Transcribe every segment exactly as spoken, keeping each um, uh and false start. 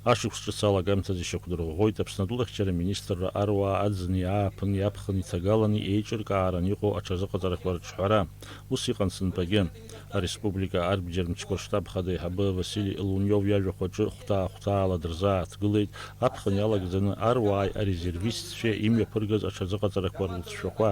Ашықәс ҿыц алагамҭазы ишьақәдырӷәӷәоит Аԥсны атәылахьчара министрра аруаа аӡыни ааԥыни аԥхыни ҭагалани еиҿыркааран иҟоу аҽазыҟаҵарақәа рыҿҳәара. Ус иҟан сынтәагьы. Ареспублика арбџьар мчқәа рштаб хада аиҳабы Васили Лунев иажәахәаҿы хәҭаа-хәҭаала дырзааҭгылеит аԥхын иалагӡаны аруааи арезервистцәеи имҩаԥыргаз аҽазыҟаҵарақәа рылҵшәақәа.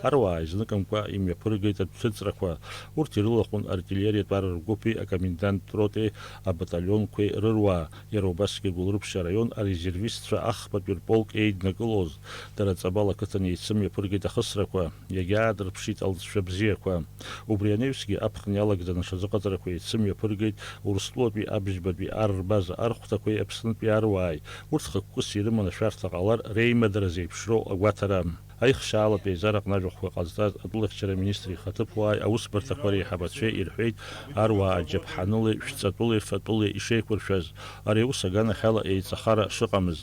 Аруаа изныкымкәа имҩаԥыргеит адәҭыҵрақәа. Урҭ ирылахәын артиллериатә ар ргәыԥи акомендантә роти абаталионқәеи рыруаа, иара убасгьы Гәылрыԥшь араион арезервистцәа ахԥатәи рполк еиднакылоз. Дара Ҵабал ақыҭан еицымҩаԥыргеит ахысрақәа, иагьаадырԥшит алҵшәа бзиақәа. Убри анаҩсгьы аԥхын иалагӡаны аҽазыҟаҵарақәа еицымҩаԥыргеит Урыстәылатәи абжьбатәи ар рбаза архәҭақәеи Аԥснытәи аруааи. Урҭ хықәкыс ирыман ашәарҭа ҟалар реимадара зеиԥшроу агәаҭара. Аихшьаалатә еизараҟны ажәахәқәа ҟазҵаз атәылахьчара аминистр ихаҭыԥуааи аусбарҭақәа реиҳабацәеи ирҳәеит, аруаа аџьаԥҳанылеи шәҵатәылеи фатәылеи ишеиқәыршәаз. Ари аус аганахьала еиҵахара шыҟамыз.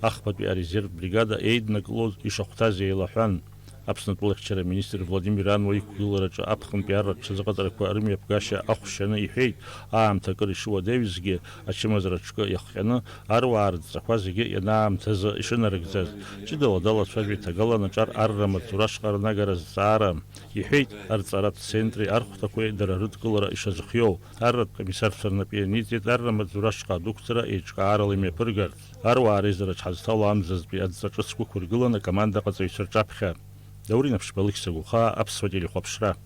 Ахԥатәи арезервтә бригада еиднакылоз ишахәҭаз еилаҳәан. Аԥсны атәылахьчара аминистр Владимир Ануа иқәгылараҿы аԥхынтәи арратә ҽазыҟаҵарақәа рымҩаԥгашьа ахәшьаны иҳәеит, аамҭа акыр ишыуадаҩызгьы, ачымазара ҽкы иахҟьаны, аруаа рыдҵақәа зегьы ианаамҭазы ишынарыгӡаз. Ҷыдала далацәажәеит ҭагалан аҿар арра маҵзура ашҟа рнагара азҵаара. Иҳәеит, арҵаратә центри архәҭақәеи дара рыдкылара ишазыхиоу. Арратә комиссарцәа рнапы ианиҵеит арра маҵзура ашҟа адәықәҵара еиҿкаарала имҩаԥыргарц. Аруаа реизара аҽҳазҭало амзазтәи адҵа ҿыцқәа ықәыргылан акомандаҟаҵаҩцәа рҿаԥхьа. Даур Инаԥшьба, Алықьса Гәыхаа, Аԥсуа телехәаԥшра.